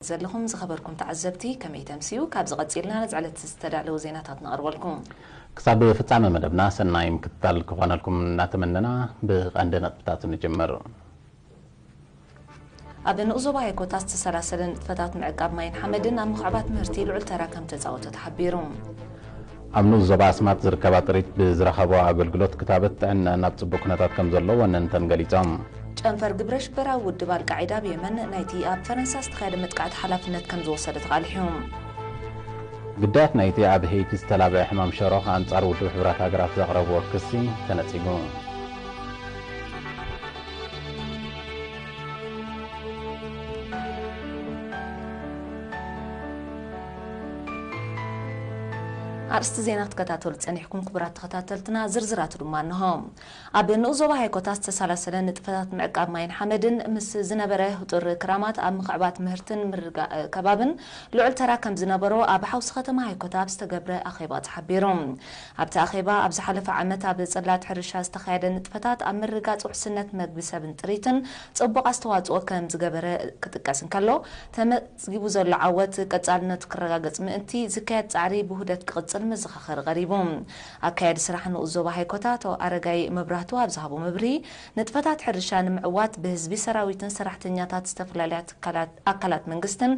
ዘለኹም ዝኸበርኩም ተዓዘብቲ፣ ከመይ ተምስዩ? ካብዚ ቀጺልና ነዚ ዕለት ዝተዳለዉ ዜናታት ነቕርበልኩም። ክሳብ ፍጻመ መደብና ሰናይ ምክትታል ክኾነልኩም እናተመነና፣ ብቐንዲ ነጥብታት ንጅምር። ኣብ ንኡስ ዞባ ሃይኮታ ዝተሰላሰለ ንጥፈታት ምዕቃብ ማይን ሓመድን ኣብ ምኽዕባት ምህርቲ ልዑል ተራ ከም ተጻወተ ተሓቢሩ። ኣብ ንኡስ ዞባ ኣስማጥ ዝርከባ ጥሪት ብዝረኸቦ ኣገልግሎት ክታበት ጥዕና ናብ ጽቡቕ ኩነታት ከም ዘሎ ወነንተን ገሊጾም። ጨንፈር ግብረ ሽበራዊ ውድብ ኣልቃዒዳ ኣብ የመን ናይቲ ኣብ ፈረንሳ ዝተኻየደ መጥቃዕቲ ሓላፍነት ከም ዝወሰደ ተቓሊሑ። ግዳያት ናይቲ ኣብ ሄይቲ ዝተላብዐ ሕማም ሸሮኽ ኣንጻር ውድብ ሕቡራት ሃገራት ዘቕረብዎ ክሲ ተነጺጉ። ኣርእስቲ ዜና ክትከታተሉ ጸኒሕኩም ክቡራት ተኸታተልትና፣ ዝርዝራቱ ድማ እንሆ። ኣብ ንኡስ ዞባ ሃይኮታ ዝተሰላሰለ ንጥፈታት ምዕቃብ ማይን ሓመድን ምስ ዝነበረ ህጡር ክራማት ኣብ ምኽዕባት ምህርትን ምርጋእ ከባብን ልዑል ተራ ከም ዝነበሮ ኣብ ሓውሲ ከተማ ሃይኮታ ኣብ ዝተገብረ ኣኼባ ተሓቢሩ። ኣብቲ ኣኼባ ኣብ ዝሓለፈ ዓመት ኣብ ጽላት ሕርሻ ዝተኻየደ ንጥፈታት ኣብ ምርጋጽ ውሕስነት መግቢ ሰብን ጥሪትን ጽቡቕ ኣስተዋጽኦ ከም ዝገበረ ክጥቀስ እንከሎ፣ ተመዝጊቡ ዘሎ ዓወት ቀጻልነቱ ክረጋገጽ ምእንቲ ዝካየድ ጻዕሪ ብውህደት ክቕጽል መዘኻኸሪ ቀሪቡ። ኣካያዲ ስራሕ ንኡስ ዞባ ሃይኮታ ኣቶ ኣረጋይ መብራህቱ ኣብ ዝሃቦ መብርሂ፣ ንጥፈታት ሕርሻ ንምዕዋት ብህዝቢ ሰራዊትን ሰራሕተኛታት ዝተፈላለያ ትካላት ኣካላት መንግስትን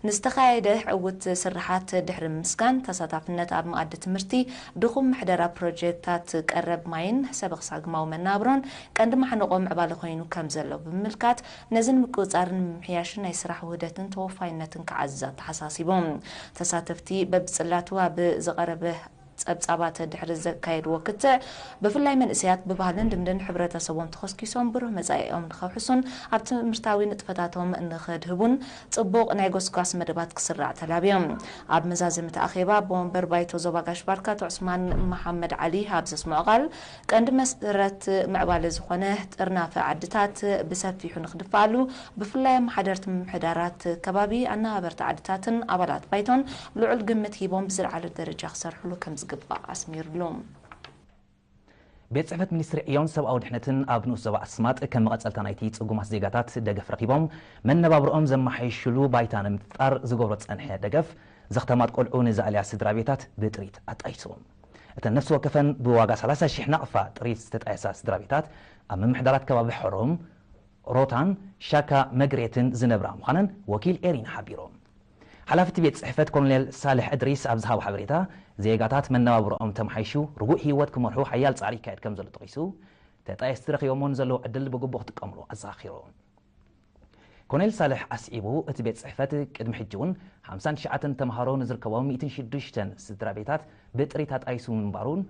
ንዝተኻየደ ዕውት ስርሓት ድሕሪ ምምስጋን፣ ተሳታፍነት ኣብ መኣዲ ትምህርቲ፣ ድኹም ምሕደራ ፕሮጀክታት ቀረብ ማይን ሰበኽ ሳግማዊ መናብሮን ቀንዲ ማሕንቖ ምዕባለ ኮይኑ ከም ዘሎ ብምምልካት፣ ነዚ ንምቁጽጻርን ንምምሕያሽን ናይ ስራሕ ውህደትን ተወፋይነትን ክዓዝዝ ኣተሓሳሲቡ። ተሳተፍቲ በብጽላቱ ኣብ ዝቐረበ ጸብጻባት ድሕሪ ዘካየድዎ ክትዕ፣ ብፍላይ መንእሰያት ብባህልን ልምድን ሕብረተሰቦም ተኸስኪሶም ብሩህ መጻኢኦም ንኸውሕሱን ኣብ ትምህርታዊ ንጥፈታቶም ንኸድህቡን ጽቡቕ ናይ ጎስጓስ መደባት ክስራዕ ተላብዮም። ኣብ መዛዘሚ እቲ ኣኼባ፣ ኣቦ መንበር ባይቶ ዞባ ጋሽ ባርካ ኣቶ ዑስማን መሓመድ ዓሊ ኣብ ዘስምዖ ቃል፣ ቀንዲ መሰረት ምዕባለ ዝኾነ ጥርናፈ ዓድታት ብሰፊሑ ንኽድፋኣሉ፣ ብፍላይ ኣመሓደርቲ ምምሕዳራት ከባቢ፣ ኣነባበርቲ ዓድታትን ኣባላት ባይቶን ልዑል ግምት ሂቦም ብዝለዓለ ደረጃ ክሰርሕሉ ከም ዝግባእ ኣስሚርሉ። ቤት ጽሕፈት ሚኒስትሪ ዕዮን ሰብኣዊ ድሕነትን ኣብ ንኡስ ዞባ ኣስማጥ ከም መቐጸልታ ናይቲ ጽጉማት ዜጋታት ደገፍ ረኺቦም መነባብርኦም ዘመሓይሽሉ ባይታ ንምፍጣር ዝገብሮ ዝጸንሐ ደገፍ ዘኽተማት ቆልዑ ንዝኣልያ ስድራ ቤታት ብጥሪት ኣጣይሱ። እተን ነፍሲ ወከፈን ብዋጋ ሰላሳ ሺሕ ናቕፋ ጥሪት ዝተጣየሳ ስድራ ቤታት ኣብ ምምሕዳራት ከባቢ ሕሩም፣ ሮታን ሻካ መግሬትን ዝነብራ ምዃነን ወኪል ኤሪና ሓቢሩ። ሓላፊ እቲ ቤት ጽሕፈት ኮሎኔል ሳልሕ እድሪስ ኣብ ዝሃቦ ሓበሬታ፣ ዜጋታት መነባብሮኦም ተመሓይሹ ርጉእ ህይወት ክመርሑ ሓያል ጻዕሪ ይካየድ ከም ዘሎ ጠቒሱ፣ ተጣየስቲ ረኺቦምዎ ንዘለዉ ዕድል ብግቡእ ክጥቀምሉ ኣዘኻኺሩ። ኮሎኔል ሳልሕ ኣስዒቡ፣ እቲ ቤት ጽሕፈት ቅድሚ ሕጂ እውን ሓምሳን ትሽዓተን ተምሃሮ ንዝርከቦም ሚእትን ሽዱሽተን ስድራ ቤታት ብጥሪት ኣጣይሱ ምንባሩን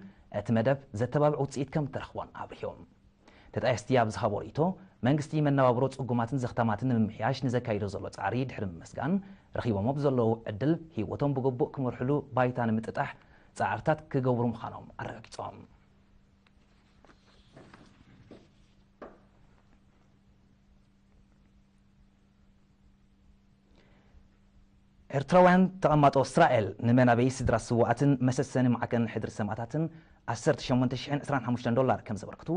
እቲ መደብ ዘተባብዕ ውጽኢት ከም እተረኽቦን ኣብሪሁ። ተጣየስቲ ኣብ ዝሃቦ ርእይቶ፣ መንግስቲ መነባብሮ ጽጉማትን ዘኽታማትን ንምምሕያሽ ንዘካይዶ ዘሎ ጻዕሪ ድሕሪ ምምስጋን፣ ረኺቦሞ ብዘለዉ ዕድል ህይወቶም ብግቡእ ክመርሕሉ ባይታ ንምጥጣሕ ጻዕርታት ክገብሩ ምዃኖም ኣረጋጊጾም። ኤርትራውያን ተቐማጦ እስራኤል ንመናበዪ ስድራ ስውኣትን መሰሰኒ ማዕከን ሕድሪ ሰማእታትን ዓሰርተ ሸሞንተ ሽሕን ዕስራን ሓሙሽተን ዶላር ከም ዘበርክቱ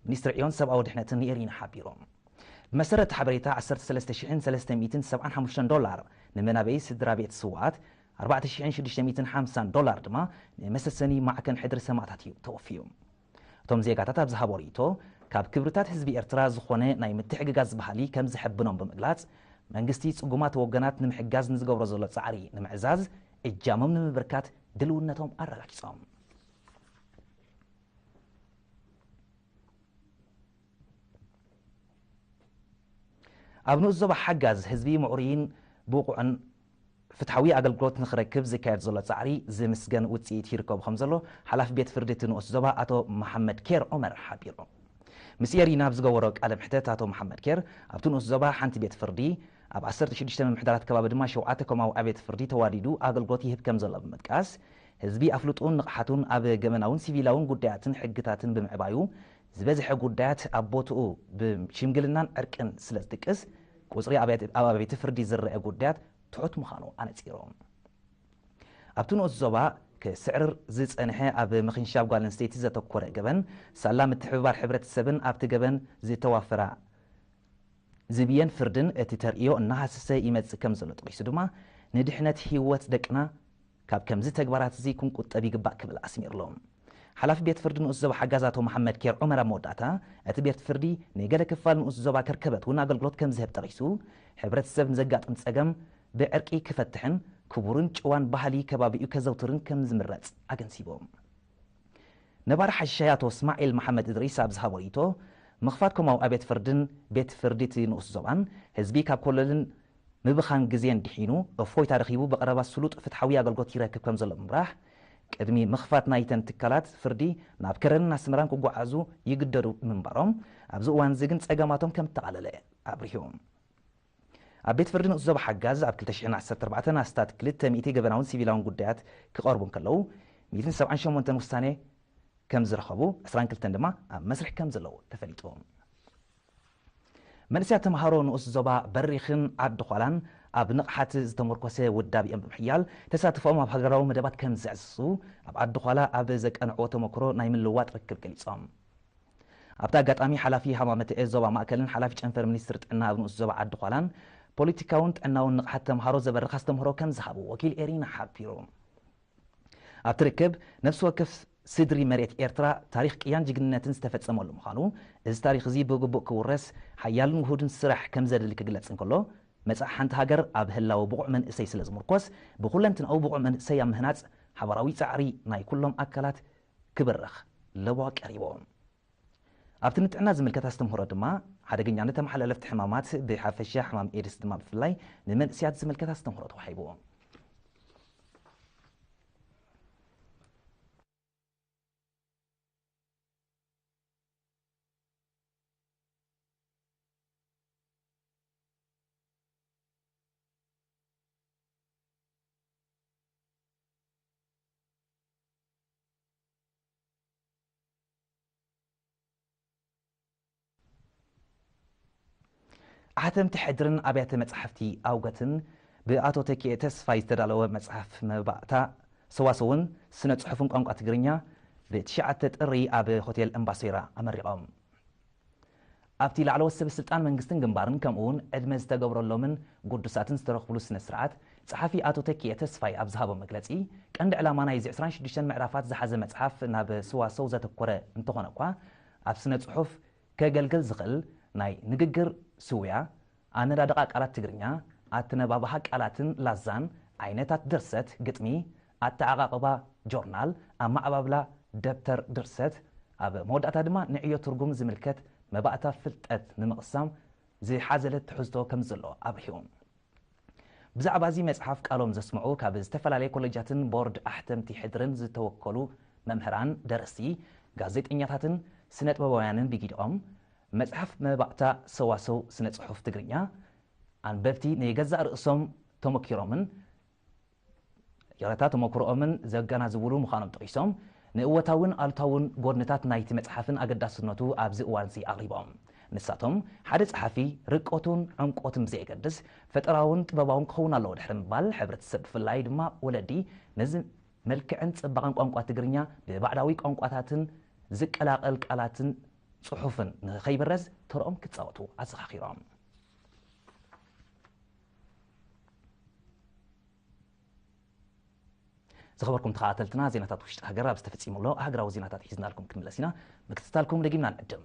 ሚኒስትሪ ዕዮን ሰብኣዊ ድሕነትን ንኤሪና ሓቢሩ። ብመሰረት ሓበሬታ ዓሰርተ ሰለስተ ሽሕን ሰለስተ ሚእትን ሰብዓን ሓሙሽተን ዶላር ንመናበዪ ስድራ ቤት ስውኣት፣ ኣርባዕተ ሽሕን ሽዱሽተ ሚእትን ሓምሳን ዶላር ድማ ንመሰሰኒ ማዕከን ሕድሪ ሰማእታት እዩ ተወፍዩ። እቶም ዜጋታት ኣብ ዝሃቦ ርእይቶ፣ ካብ ክብርታት ህዝቢ ኤርትራ ዝኾነ ናይ ምትሕግጋዝ ባህሊ ከም ዘሐብኖም ብምግላጽ፣ መንግስቲ ጽጉማት ወገናት ንምሕጋዝ ንዝገብሮ ዘሎ ጻዕሪ ንምዕዛዝ እጃሞም ንምብርካት ድልውነቶም ኣረጋጊጾም። ኣብ ንኡስ ዞባ ሓጋዝ ህዝቢ ምዕሩይን ብቑዕን ፍትሓዊ ኣገልግሎት ንኽረክብ ዝካየድ ዘሎ ጻዕሪ ዝምስገን ውጽኢት ይርከቡ ከም ዘሎ ሓላፊ ቤት ፍርዲ እቲ ንኡስ ዞባ ኣቶ መሓመድ ኬር ዑመር ሓቢሩ። ምስ ኤሪና ኣብ ዝገበሮ ቃለ መሕተት ኣቶ መሓመድ ኬር፣ ኣብቲ ንኡስ ዞባ ሓንቲ ቤት ፍርዲ፣ ኣብ ዓሰርተ ሽዱሽተ ምምሕዳራት ከባቢ ድማ ሸውዓተ ኮማዊ ኣብያተ ፍርዲ ተዋዲዱ ኣገልግሎት ይህብ ከም ዘሎ ብምጥቃስ፣ ህዝቢ ኣፍልጦኡን ንቕሓቱን ኣብ ገበናውን ሲቪላውን ጉዳያትን ሕግታትን ብምዕባዩ፣ ዝበዝሐ ጉዳያት ኣብ ቦትኡ ብሽምግልናን ዕርቅን ስለ ዝድቅስ፣ ቁጽሪ ኣብያተ- ኣብ ኣብያተ ፍርዲ ዝረአ ጉዳያት ትሑት ምዃኑ ኣነጺሩ። ኣብቲ ንኡስ ዞባ ክስዕርር ዝጸንሐ ኣብ ምኽንሻብ ጓል ኣንስተይቲ ዘተኮረ ገበን፣ ሳላ ምትሕብባር ሕብረተሰብን ኣብቲ ገበን ዝተዋፈራ ዝብየን ፍርድን እቲ ተርእዮ እናሃሰሰ ይመጽእ ከም ዘሎ ጠቒሱ ድማ፣ ንድሕነት ህይወት ደቅና ካብ ከምዚ ተግባራት እዚ ክንቁጠብ ይግባእ ክብል ኣስሚርሎም። ሓላፊ ቤት ፍርዲ ንኡስ ዞባ ሓጋዝ ኣቶ መሓመድ ኬር ዑመር ኣብ መወዳእታ፣ እቲ ቤት ፍርዲ ንገለ ክፋል ንኡስ ዞባ ከርከበት እውን ኣገልግሎት ከም ዝህብ ጠቒሱ፣ ሕብረተሰብ ንዘጋጥም ጸገም ብዕርቂ ክፈትሕን ክቡርን ጭዋን ባህሊ ከባቢኡ ከዘውትርን ከም ዝምረጽ ኣገንዚቦም። ነባሪ ሓሻይ ኣቶ እስማዒል መሓመድ እድሪስ ኣብ ዝሃቦ ርእይቶ፣ ምኽፋት ኮማዊ ኣብ ቤት ፍርድን ቤት ፍርዲ እቲ ንኡስ ዞባን ህዝቢ ካብ ኮለልን ምብኻን ግዜን ድሒኑ እፎይታ ረኺቡ ብቐረባ ስሉጥ ፍትሓዊ ኣገልግሎት ይረክብ ከም ዘሎ ብምብራህ፣ ቅድሚ ምኽፋት ናይተን ትካላት ፍርዲ ናብ ከረንን ኣስመራን ክጓዓዙ ይግደዱ ምንባሮም፣ ኣብዚ እዋን እዚ ግን ጸገማቶም ከም እተቓለለ ኣብሪሁ። ኣብ ቤት ፍርዲ ንኡስ ዞባ ሓጋዝ ኣብ ክልተ ሽሕን ዓሰርተ ኣርባዕተን ኣስታት ክልተ ሚእቲ ገበናውን ሲቪላውን ጉዳያት ክቐርቡ እንከለዉ፣ ሚእትን ሰብዓን ሸሞንተን ውሳኔ ከም ዝረኸቡ፣ ዕስራን ክልተን ድማ ኣብ መስርሕ ከም ዘለዉ ተፈሊጡ። መንእሰያት ተምሃሮ ንኡስ ዞባ በሪኽን ዓዲ ዃላን ኣብ ንቕሓት ዝተመርኮሰ ውዳብ እዮም ብምሕያል፣ ተሳትፎኦም ኣብ ሃገራዊ መደባት ከም ዘዕዝዙ ኣብ ዓዲ ዃላ ኣብ ዘቃንዕዎ ተመክሮ ናይ ምልውዋጥ ርክብ ገሊጾም። ኣብቲ ኣጋጣሚ ሓላፊ ሃማመተ ዞባ ማእከልን ሓላፊ ጨንፈር ሚኒስትሪ ጥዕና ኣብ ንኡስ ዞባ ዓዲ ዃላን ፖለቲካውን ጥዕናውን ንቕሓት ተምሃሮ ዘበርኽ ኣስተምህሮ ከም ዝሃቡ ወኪል ኤሪና ሓቢሩ። ኣብቲ ርክብ፣ ነፍሲ ወከፍ ስድሪ መሬት ኤርትራ ታሪኽ ቅያን ጅግንነትን ዝተፈጸመሉ ምዃኑ፣ እዚ ታሪኽ እዚ ብግቡእ ክውረስ ሓያልን ውሁድን ስራሕ ከም ዘድሊ ክግለጽ እንከሎ፣ መጻኢ ሓንቲ ሃገር ኣብ ህላወ ብቑዕ መንእሰይ ስለ ዝምርኮስ፣ ብኹለንትናኡ ብቑዕ መንእሰይ ኣብ ምህናጽ ሓባራዊ ጻዕሪ ናይ ኩሎም ኣካላት ክብረኽ ለበዋ ቀሪቡ። ኣብቲ ንጥዕና ዝምልከት ኣስተምህሮ ድማ፣ ሓደገኛነት ተመሓላለፍቲ ሕማማት ብሓፈሻ፣ ሕማም ኤድስ ድማ ብፍላይ፣ ንመንእሰያት ዝምልከት ኣስተምህሮ ተዋሂቡ። ኣሕተምቲ ሕድርን ኣብያተ መጻሕፍቲ ኣውገትን ብኣቶ ተኪኤ ተስፋይ ዝተዳለወ መጽሓፍ መባእታ ሰዋስውን ስነ ጽሑፍን ቋንቋ ትግርኛ ብትሽዓተ ጥሪ ኣብ ሆቴል እምባሶይራ ኣመሪቖም። ኣብቲ ላዕለዎት ሰበ ስልጣን መንግስትን ግንባርን ከምኡ እውን ዕድመ ዝተገብረሎምን ግዱሳትን ዝተረኽብሉ ስነ ስርዓት፣ ጸሓፊ ኣቶ ተኪኤ ተስፋይ ኣብ ዝሃቦ መግለጺ፣ ቀንዲ ዕላማ ናይዚ ዕስራን ሽዱሽተን ምዕራፋት ዝሓዘ መጽሓፍ ናብ ሰዋሰው ዘተኮረ እንተኾነ እኳ፣ ኣብ ስነ ጽሑፍ ከገልግል ዝኽእል ናይ ንግግር ስውያ፣ ኣነዳድቓ ቃላት ትግርኛ፣ ኣተነባብሃ ቃላትን ላዛን፣ ዓይነታት ድርሰት፣ ግጥሚ፣ ኣተዓቓቕባ ጆርናል፣ ኣመዓባብላ ደብተር ድርሰት፣ ኣብ መወዳእታ ድማ ንዕዮ ትርጉም ዝምልከት መባእታ ፍልጠት ንምቕሳም ዝሓዘለ ትሕዝቶ ከም ዘሎ ኣብሪሁ። ብዛዕባ እዚ መጽሓፍ ቃሎም ዘስምዑ ካብ ዝተፈላለየ ኮሌጃትን ቦርድ ኣሕተምቲ ሕድርን ዝተወከሉ መምህራን፣ ደረስቲ፣ ጋዜጠኛታትን ስነ ጥበባውያንን ብጊዲኦም፣ መጽሓፍ መባእታ ሰዋሰው ስነ ጽሑፍ ትግርኛ ኣንበብቲ ንገዛእ ርእሶም ተመኪሮምን ይቕረታ፣ ተመክሮኦምን ዘገናዝቡሉ ምዃኖም ጠቒሶም፣ ንእወታውን ኣሉታውን ጎድንታት ናይቲ መጽሓፍን ኣገዳስነቱ ኣብዚ እዋንዚ ኣቕሪቦም። ንሳቶም፣ ሓደ ጸሓፊ ርቀቱን ዕምቆቱን ብዘየገድስ፣ ፈጠራውን ጥበባውን ክኸውን ኣለዎ ድሕሪ ምባል፣ ሕብረተሰብ ብፍላይ ድማ ወለዲ ነዚ መልክዕን ጽባቐን ቋንቋ ትግርኛ ብባዕዳዊ ቋንቋታትን ዝቀላቐል ቃላትን ጽሑፍን ንኸይብረዝ ተርኦም ክጻወቱ ኣዘኻኺሮም። ዝኸበርኩም ተኸታተልትና፣ ዜናታት ውሽጢ ሃገር ኣብ ዝተፈጺመሎ ሃገራዊ ዜናታት ሒዝናልኩም ክንምለስ ኢና። ምክትታልኩም ደጊምና ንዕድም።